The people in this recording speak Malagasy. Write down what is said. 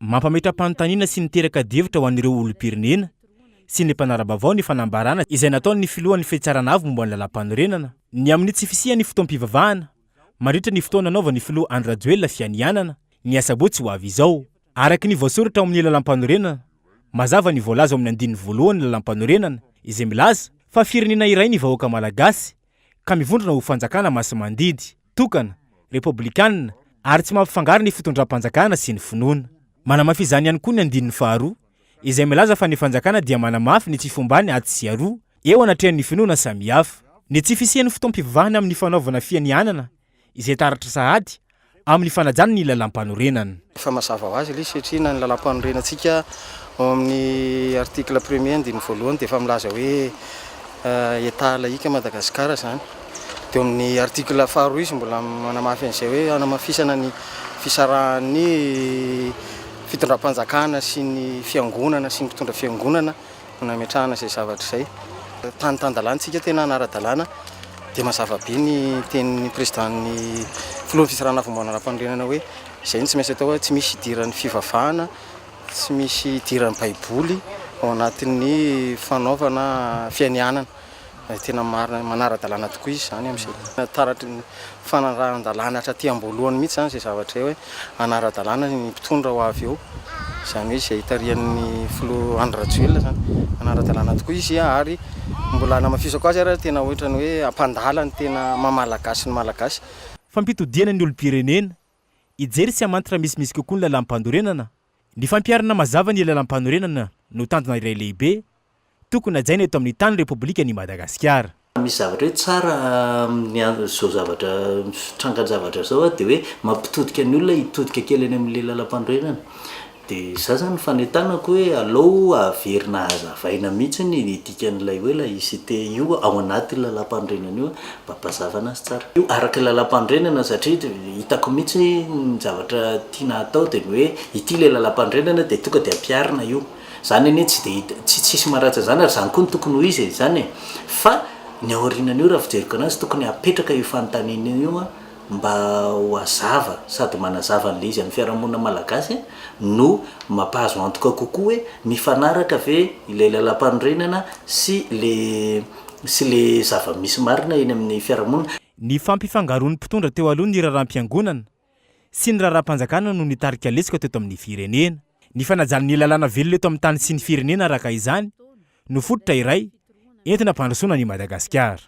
Mampametra-panontaniana sy niteraka adihevitra ho an'ireo olom-pirenena sy ny mpanara-baovao ny fanambarana izay nataon'ny filohan'ny Fitsarana Avo momba ny Lalàmpanorenana ny amin'ny tsy fisian'ny fotoam-pivavahana mandritra ny fotoana anaovan'ny filoha Andry Rajoelina fianianana ny asabotsy ho avy izao. Araka ny voasoratra ao amin'ny Lalàmpanorenana, mazava ny voalaza ao amin'ny andininy voalohany Lalàmpanorenana izay milaza fa firenena iray ny vahoaka malagasy ka mivondrona ho fanjakana masi-mandidy, tokana, repoblikanina ary tsy mampifangaro ny fitondram-panjakana sy ny finoana. Manamafy izany ihany koa ny andininy faharoa izay milaza fa ny fanjakana dia manamafy ny tsy fombany atsy sy aroa eo anatrehan'ny finoana samihafa. Ny tsy fisian'ny fotoam-pivavahana amin'ny fanaovana fianianana izay taratra sahady amin'ny fanajana ny lalàmpanorenana. Efa mazava ho azy ilay izy satria na ny lalàmpanorenantsika ao amin'ny article premier andininy voalohany dia efa milaza hoe Etat laïque Madagascar izany. Dia ao amin'ny article faharoa izy mbola manamafy an'izay hoe hanamafisana ny fisarahan'ny fitondram-panjakana sy ny fiangonana sy ny mpitondra fiangonana no nametrahana izay zavatra izay. Tany tan-dalàna isika tena hanara-dalàna dia mazava be ny tenin'ny président-n'ny filohan'ny fitsarana avo momba ny lalàmpanorenana hoe izay no tsy maintsy atao, tsy misy idiran'ny fivavahana, tsy misy idiran'ny baiboly ao anatin'ny fanaovana fianianana. Tena marina, manara-dalàna tokoa izy izany amin'izay. Taratry ny fanarahan-dalàna hatraty am-boalohany mihitsy izany izay zavatra izay hoe hanara-dalàna ny mpitondra ho avy eo, izany hoe izay tarihan'ny filoha Andry Rajoelina izany. Hanara-dalàna tokoa izy ary mbola hanamafisako azy ary tena ohatran'ny hoe hampandala ny tena maha Malagasy ny Malagasy. Fampitodihana ny olom-pirenena, hijery sy hamantatra misimisy kokoa ny lalàm-panorenana. Ny fampiharana mazava ny lalàm-panorenana no tanjona iray lehibe tokony hajaina eto amin'ny tany Repoblikan'i Madagasikara. Misy zavatra hoe tsara amin'ny izao zavatra fitrangan-javatra izao dia hoe mampitodika ny olona hitodika kely any amin'ilay lalam-panorenana. Dia izaho izany ny fanentanako hoe aleo averina hazavaina mihitsy ny dikan'ilay hoe laïcité io ao anatin'ny lalam-panorenana io mba hampazava anazy tsara. Io araka ny lalam-panorenana satria hitako mihitsy ny zavatra tiana hatao dia ny hoe ity ilay lalam-panorenana dia tonga dia ampiharina io. Zany anie tsy dia hita, tsy tsisy maharatsy an'izany ary zany koa no tokony ho izy e, zany e! Fa ny aorianan'io raha fijeriko anazy tokony hapetraka io fanontaniana io an, mba ho hazava sady manazava an'ilay izy amin'ny fiarahamonina malagasy no mampahazo antoka kokoa hoe mifanaraka ve ilay lalam-panorenana sy le sy le zava-misy marina eny amin'ny fiarahamonina. Ny fampifangaroan'ny mpitondra teo aloha ny raharaham-piangonana sy ny raharaham-panjakana no nitarika lesoka teto amin'ny firenena. Ny fanajana ny lalàna velona eto amin'ny tany sy ny firenena araka izany no fototra iray entina hampandrosoana an'i Madagasikara.